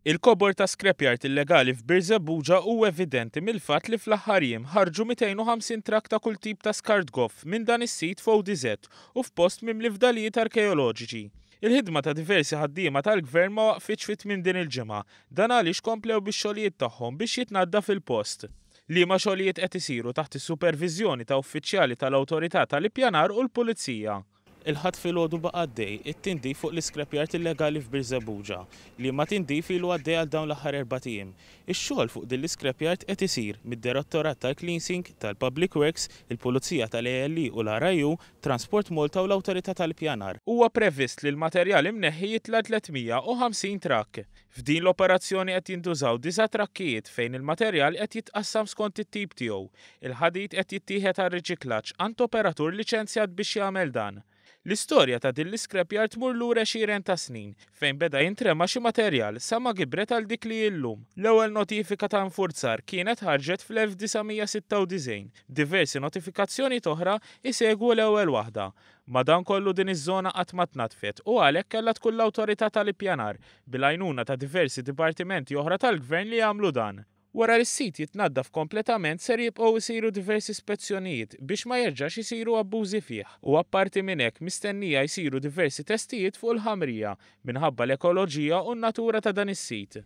Il-kobor ta' scrapyard illegali f'Birżebbuġa hu evidenti mill-fatt li fl-aħħar jiem ħarġu 250 trakk ta' kull tip ta' skart goff minn dan is-sit f'ODZ u f'post mimli fdalijiet arkeoloġiċi. Il-ħidma ta' diversi ħaddiema tal-Gvern ma waqfitx fi tmiem din il-ġimgħa, dan għaliex komplew bix-xogħlijiet tagħhom biex jitnaddaf il-post. Liema xogħlijiet qed isiru taħt is-superviżjoni ta' uffiċjali tal-Awtorità tal-Ippjanar u l-Pulizija. Il-Ħadd filgħodu baqa' għaddej it-tindif fuq l-iscrapyard illegali f'Birżebbuġa, liema tindif ilu għaddej għal dawn l-aħħar erbat ijiem. Ix-xogħol fuq din l-iscrapyard qed isir mid-Direttorat tal-Cleansing, tal-Public Works, il-Pulizija tal-ALE u l-RIU, Transport Malta u l-Awtorità tal-Ippjanar. Huwa previst li l-materjal imneħħi jitla' 350 trakk. F'din l-operazzjoni qed jintużaw disa' trakkijiet fejn il-materjal qed jitqassam skont it-tip tiegħu. Il-ħadid qed jittieħed għar-riċiklaġġ għand operatur liċenzjat biex jagħmel dan. L-istorja ta' din l-iscrapyard tmur lura għexieren ta' snin, fejn beda jintrema xi materjal sa ma kibret għal dik li hi llum. L-ewwel notifika ta' infurzar kienet ħarġet fl-1996, b'diversi notifikazzjonijiet oħra jsegwu l-ewwel waħda. Madankollu din iż-żona qatt ma tnaddfet u għalhekk kellha tkun l-Awtorità tal-Ippjanar, bil-għajnuna ta' diversi dipartimenti oħra tal-Gvern li jagħmlu dan. Wara li s-sit jitnaddaf kompletament ser jibqgħu jsiru diversi spezzjonijiet biex ma jerġax isiru abbużi fih u apparti minn hekk mistennija jsiru diversi testijiet fuq il-ħamrija minħabba l-ekoloġija u n-natura ta' dan is-sit.